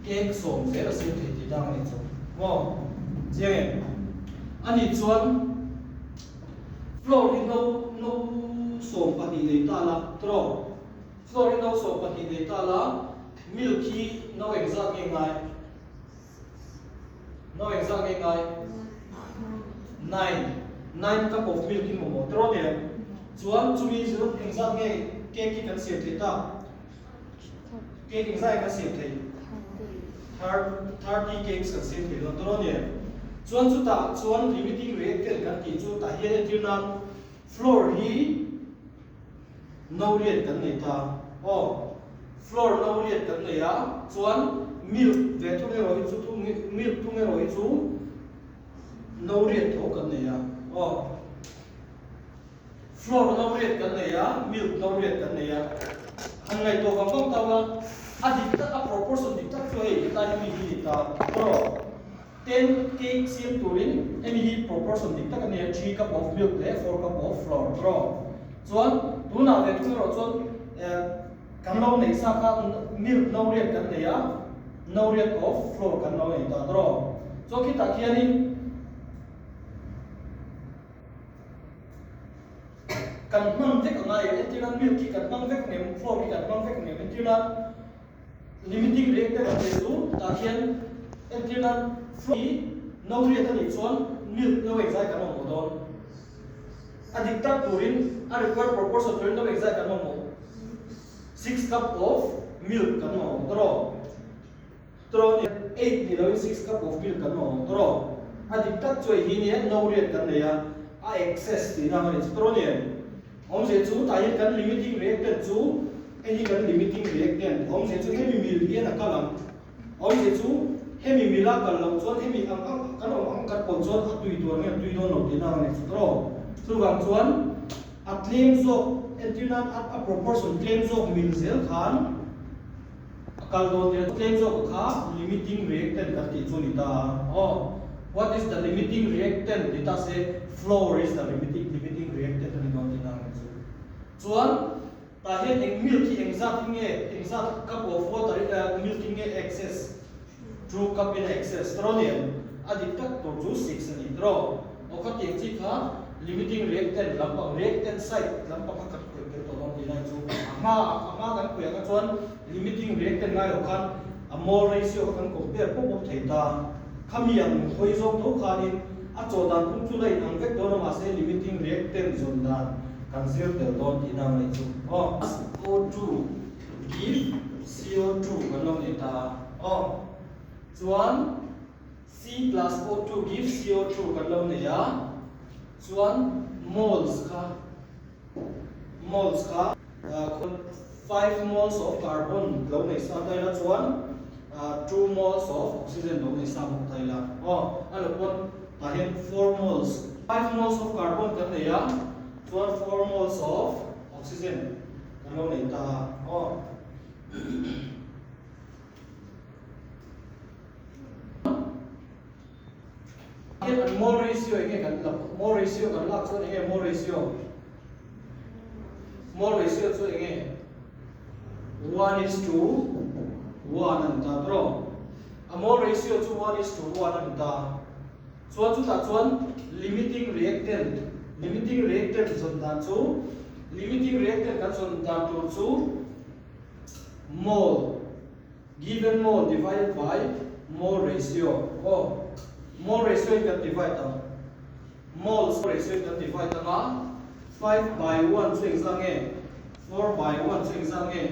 Cake sawm zel a siam thei tih dang a nih chu maw? Chiang em? A nih chuan flour hi no no 12 nei ta la tawh. Flour hi no 12 nei ta la, milk hi no engzat nge ngai? No engzat nge ngai? Nine. Nine cup of milk in mamawh tawh nen. Chuan chumi chu engzat nge cake hi kan siam theih ta? Cake engzat nge kan siam theih? 30 cakes kan siam thei dawn tawh nen. Chuan chutah chuan limiting reactant kan tih chu tah hian entir nan flour hi No riat kan nei ta. Aw, flour no riat kan nei a, chuan milk ve thung erawh hi chu thung milk thung erawh hi chu no riat tho kan nei a. Aw, flour no riat kan nei a, milk no riat kan nei a. Han ngaihtuah vang vang tau la, a dik tak a proportion dik tak chu hei hetlai hi mi hi ni ta. Aw. Ten cake siam turin hemi hi proportion dik tak a nia, 3 cup of milk leh 4 cup of flour tawh. Chuan tunah ve thung erawh chuan kan lo neih sa kha milk no riat kan nei a, no riat of flour kan lo nei ta tawh. Chuan khitah khianin kan hman vek a ngai, entir nan milk hi kan hmang vek ang em, flour hi kan hmang vek ang em, entir nan Limiting reactant a tih chu tah hian entir nan flour hi no riat a nih chuan milk no engzai kan mamawh dawn. A dik tak turin a required proportion turin no engzai kan mamawh 6 cup of milk kan mamawh tawh. Tawh ni 8 ni loin 6 cup of milk kan mamawh tawh. A dik tak chu hei hi nia no riat kan nei a, a excess tihna ang a ni chu tawh ni. Awmzia chu tah hian kan limiting reactant chu hei hi kan limiting reactant awmzia chu hemi mil hian a kal ang. Awmzia chu hemi mila kal loh chuan hemi ang ang kan awm ang kan pawlh chuan a tui tur ang nge a tui dawn lo tihna ang a ni chu tawh. Chuvang chuan a tlem zawk entir nan a a proportion tlem zawk mil zel khan a kal dawn nia tlem zawk kha limiting reactant kan tih chu a ni ta a. Aw. What is the limiting reactant ti ta se flour is the limiting limiting reactant a ni dawn tihna ang chu. Chuan tah hian eng milk hi engzat hi nge engzat cup of water hi milk hi nge excess two cup in a excess tawh aniang a dik tak tur chu 6 a ni tawh. Aw khatiang chi kha limiting reactant lampang reactant side lampang kha kan khawih tel tawh dawn tihna ang chu. A hma a hma kan khawih ang kha chuan limiting reactant lai loh khan a mole ratio kha kan compare pawp pawp thei ta. Khami ang hawi zawk tho khanin a chaw dan phung chu la in ang vek dawn a mahse limiting reactant zawn dan kan zir tel dawn tihna ang anih chu aw. O2 give CO2 kan lo nei ta a aw. Chuan C plus O2 give CO2 kan lo nei a chuan moles kha moles kha 5 moles of carbon lo nei sa ta ila chuan 2 moles of oxygen lo nei sa bawk ta ila aw a lo pawn tah hian 4 moles 5 moles of carbon kan nei a chuan 4 moles of oxygen kan lo nei ta a aw. Hian an mole ratio enge kan la mole ratio kan lak chuan enge mole ratio mole ratio chu enge 1 is to 1 an ta tro a mole ratio chu 1 is to 1 an ta chuan chutah chuan limiting reactant limiting reactant zawn dan chu limiting reactant kan zawn dan tur chu mole Given mole divided by mole ratio aw mole ratio in kan divide ang moles ratio in kan divide ang a 5 by 1 chu engzah nge 4 by 1 chu engzah nge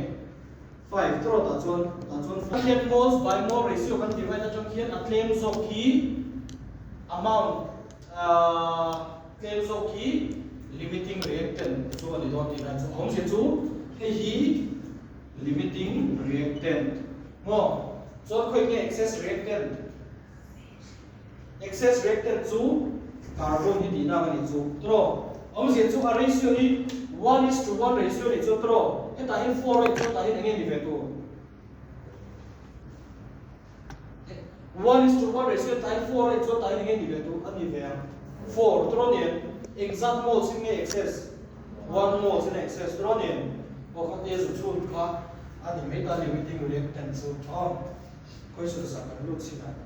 5 tawh tah chuan tah chuan 4 hian moles by mole ratio kan divide atang khian a tlem zawk hi amount tlem zawk hi limiting reactant chu a ni dawn tihna chu awmzia chu hei hi Limiting reactant maw? Chuan khawi nge excess reactant? Excess reactant chu carbon hi tihna ang a nih chu tawh. Awmzia chu a ratio hi 1 is to 1 ratio a nih chu tawh. Hetah hian 4 a nih chuan tah hian eng nge ni ve tur? 1 is to 1 ratio tah hian 4 a nih chuan tah hian eng nge ni ve tur? A ni ve ang. 4 tawh a ni em? Engzat moles in nge excess? 1 moles in excess tawh a ni em? Aw kha te zu chhun kha a ni mai ta limiting reactant chu aw. Questions ah kan lut chin a.